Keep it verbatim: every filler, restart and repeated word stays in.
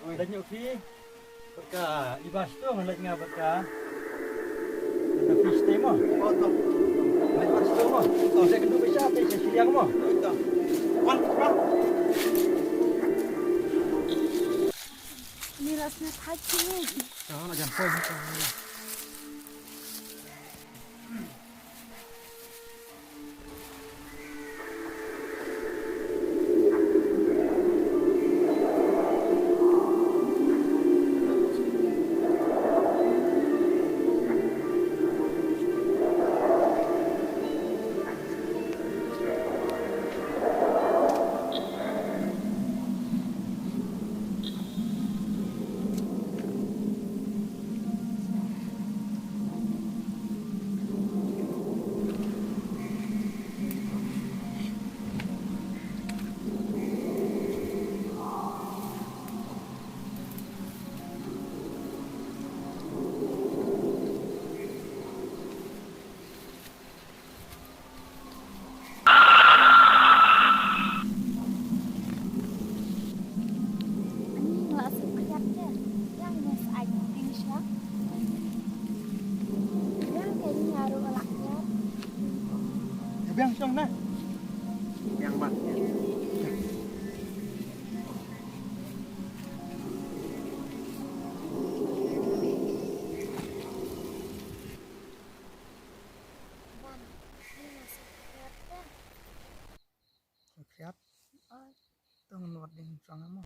Leit ñiew phi. Bad ka i Bah Stung, leit nga bad ka. Bad ka phi stay mo. Oh, to. Leit Bah Stung mo. To, sa kynduh ba sha, te sa shiliang mo. To. Wan, wan. Ni ras na thait ni. Ka la jan poi. Ani nga la suk khriat te. Yang nga sa ai ding sha. Yang ka ni nga ruh la khriat. Ya biang shong na. Biang ba. Bang, ni nga suk khriat te. Khriat. Ai. Tang nuat ding shong mo.